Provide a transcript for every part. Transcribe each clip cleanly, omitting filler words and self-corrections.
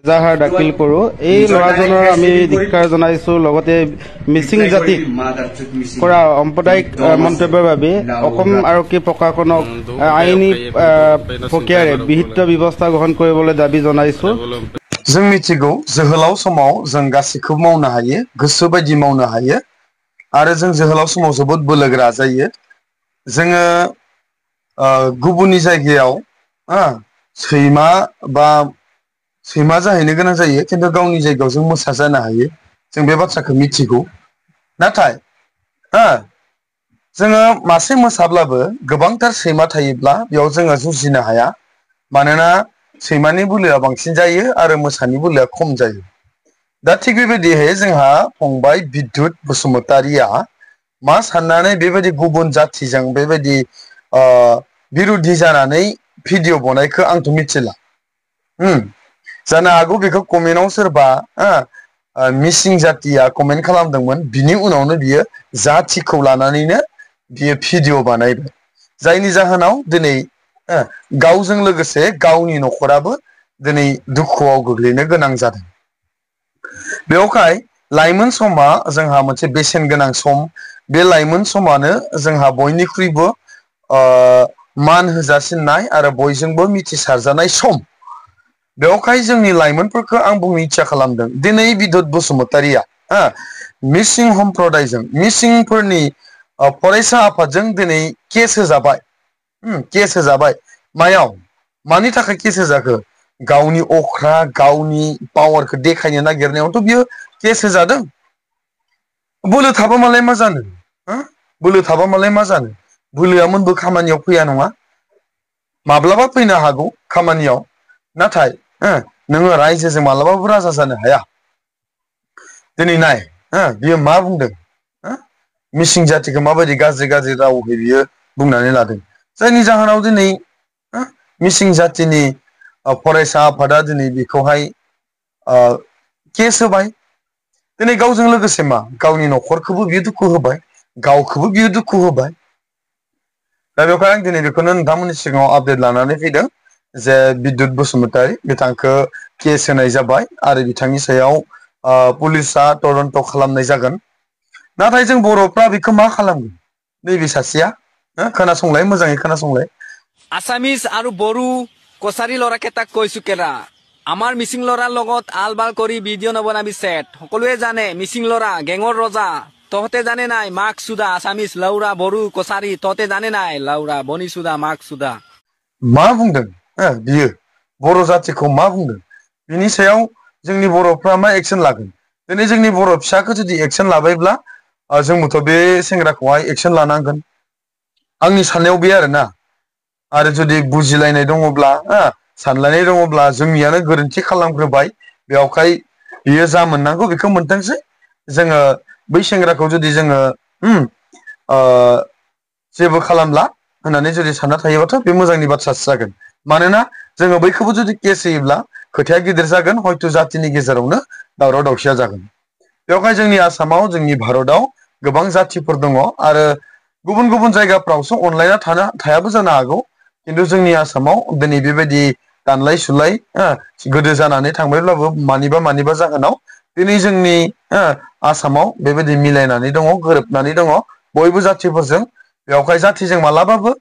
এজাহাৰ দাখিল কৰোঁ। এই ল'ৰাজনৰ আমি ধিক্কাৰ জনাইছোঁ। লগতে মিচিং জাতিক কৰা সাম্প্ৰদায়িক মন্তব্যৰ বাবে অসম আৰক্ষী প্ৰশাসনক আইনী প্ৰক্ৰিয়াৰে বিহিত ব্যৱস্থা গ্ৰহণ কৰিবলৈ দাবী জনাইছোঁ। जों मिथिगौ जोहोलाव समाव जों गासैखौबो मावनो हायो, गोसो बायदि मावनो हायो आरो जों जोहोलाव समाव जोबोद बोलोगोरा जायो। जोङो गुबुननि जायगायाव सैमा बा सैमा जाहैनो गोनां जायो, खिन्थु गावनि जायगायाव जों मोसा जानो हायो। जों बे बाथ्राखौ मिथिगौ। नाथाय जोङो मासे मोसाब्लाबो गोबांथार सैमा थायोब्ला बेयाव जोङो जुजिनो हाया। मानोना सैमानि बोलोआ बांसिन जायो आरो मोसानि बोलोआ खम जायो। दा थिग बेबायदियै जोंहा फंबाय बिद्युत बसुमतारिया मा साननानै बेबायदि गुबुन जाथिजों बेबायदि बिरुद्धि जानानै भिडिअ बनायखौ आंथ' मिथिला। जानो हागौ बेखौ कमेन्टआव सोरबा मिसिं जातिया कमेन्ट खालामदोंमोन, बिनि उनावनो बियो जातिखौ लानानैनो बियो भिडिअ बानायबाय, जायनि जाहोनाव दिनै गावजों लोगोसे गावनि न'खराबो दिनै दुखुआव गोग्लैनो गोनां जादों। बेवहाय लाइमोन समा जोंहा मोनसे बेसेन गोनां सम। बे लाइमोन समानो जोंहा बयनिख्रुइबो मान होजासिननाय आरो बयजोंबो मिथिसारजानाय सम। बेवहाय जोंनि लाइमोनफोरखौ आं बुंनो इच्ছা खालामदों, दिनै बिद्युत बसुमतारिया मिसिं सम्प्रदायजों मिसिंफोरनि फरायसा आफादजों दिनै केस होजाबाय। केस होजाबाय मायाव? मानि थाखाय केस होजाखो? गावनि अख्रा गावनि पावारखौ देखायनो नागिरनायावथ' बियो केस होजादों। बोलो थाबा मालाय मा जानो? बोलो थाबा मालाय मा जानो? बोलोआ मोनबो खामानियाव फैया नङा। माब्लाबा फैनो हागौ खामानियाव, नाथाय नोङो रायजोजों मालाबाबो राजा जानो हाया। दिनै नाय बियो मा बुंदों? मिसिं जातिखौ माबायदि गाज्रि गाज्रि रावै बियो बुंनानै लादों, जायनि जाहोनाव दिनै मिसिं जातिनि फरायसा आफादा दिनै बेखौहाय केस होबाय। दिनै गावजों लोगोसे मा गावनि न'खरखौबो बियो दुखु होबाय, गावखौबो बियो दुखु होबाय। दा बेवहाय आं दिनै बेखौनो नोंथांमोननि सिगाङाव आपडेट लानानै फैदों जे बिद्युत बसुमतारी बिथांखौ केस होनाय जाबाय आरो बिथांनि सायाव पुलिसा तदन्त खालामनाय जागोन। नाथाय जों बर'फ्रा बेखौ मा खालामगोन? नैबे सासेया खोनासंलाय, मोजाङै खोनासंलाय। আছামিজ আৰু বড়ো কছাৰী ল'ৰাকেইটাক কৈছো কেৰা, আমাৰ মিচিং ল'ৰাৰ লগত আল বাল কৰি ভিডিঅ' নবনাবি চেট। সকলোৱে জানে মিচিং ল'ৰা গেঙৰ ৰজা। তহঁতে জানে নাই মাক চুদা? আছামিজ লাউৰা বড়ো কছাৰী তহঁতে জানে নাই লাউৰা বনি চুদা মাক চুদা? मा बुंदों बियो? बर' जातिखौ मा बुंदों? बिनि सायाव जोंनि बर'फ्रा मा एक्सन लागोन? दिनै जोंनि बर' फिसाखौ जुदि एक्सन लाबायब्ला जोंबोथ' बे सेंग्राखौहाय एक्सन लानांगोन। आंनि साननायाव बे आरोना। आरो जुदि बुजिलायनाय दङब्ला सानलायनाय दङब्ला जोंनियानो गोरोन्थि खालामग्रोबाय, बेवहाय बियो जा मोननांगौ बेखौ मोनथोंसै। जोङो बै सेंग्राखौ जुदि जोङो जेबो खालामला होननानै जुदि सानना थायोबाथ' बे मोजांनि बाथ्रासो जागोन। मानोना जोङो बैखौबो जुदि केस होयोब्ला खोथाया गिदिर जागोन, हयथ' जातिनि गेजेरावनो दावराव दावसिया जागोन। बेवहाय जोंनि आसामाव जोंनि भारतआव गोबां जातिफोर दङ आरो गुबुन गुबुन जायगाफ्रावसो अनलायना थायाबो जानो हागौ, खिन्थु जोंनि आसामाव दिनै बेबायदि दानलाय सुलाय गोदो जानानै थांबायब्लाबो मानिबा जाहोनाव दिनै जोंनि आसामाव बेबायदि मिलायनानै दङ, गोरोबनानै दङ बयबो जातिफोरजों। बेवहाय जातिजों मालाबाबो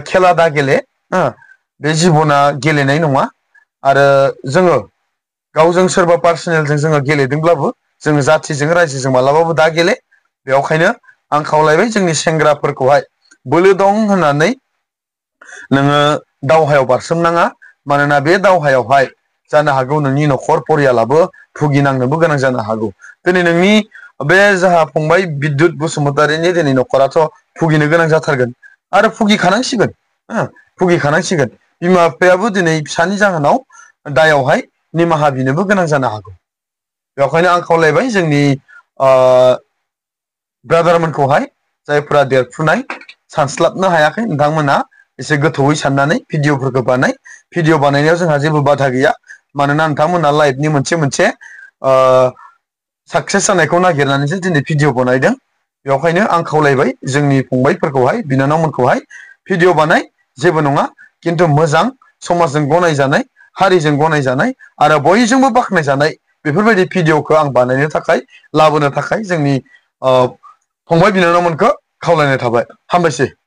खेला दा गेले। बे जिबना गेलेनाय नङा। आरो जोङो गावजों सोरबा पार्सनेलजों जोङो गेलेदोंब्लाबो जोङो जातिजों रायजोजों मालाबाबो दा गेले। बेवखायनो आं खावलायबाय जोंनि सेंग्राफोरखौहाय बोलो दं होननानै नोङो दावहायाव बारसोमनाङा। मानोना बे दावहायावहाय जानो हागौ नोंनि न'खर परियालाबो भुगिनांनोबो गोनां जानो हागौ। दिनै नोंनि बे जाहा फंबाय बिद्युत बसुमतारिनि दिनै न'खराथ' भुगिनो गोनां जाथारगोन आरो भुगिखानांसिगोन। भुगिखानांसिगोन। बिमा बिफायाबो दिनै फिसानि जाहोनाव दायावहाय निमाहा बिनोबो गोनां जानो हागौ। बेवखायनो आं खावलायबाय जोंनि ब्रादारमोनखौहाय, जायफोरा देरफुनाय सानस्लाबनो हायाखै नोंथांमोना एसे गोथौयै साननानै भिडिअ'फोरखौ बानाय। भिडिअ' बानायनायाव जोंहा जेबो बाधा गैया, मानोना नोंथांमोना लाइफनि मोनसे साक्सेस जानायखौ नागिरनानैसो दिनै भिडिअ' बानायदों। बेवखायनो आं खावलायबाय जोंनि फंबायफोरखौहाय, बिनानावमोनखौहाय भिडिअ' बानाय, जेबो नङा, खिन्थु मोजां समाजजों गनायजानाय हारिजों गनायजानाय आरो बयजोंबो बाख्नायजानाय बेफोरबायदि भिडिअखौ आं बानायनो थाखाय लाबोनो थाखाय जोंनि फंबाय बिनानावमोनखौ खावलायनाय थाबाय। हामबायसै।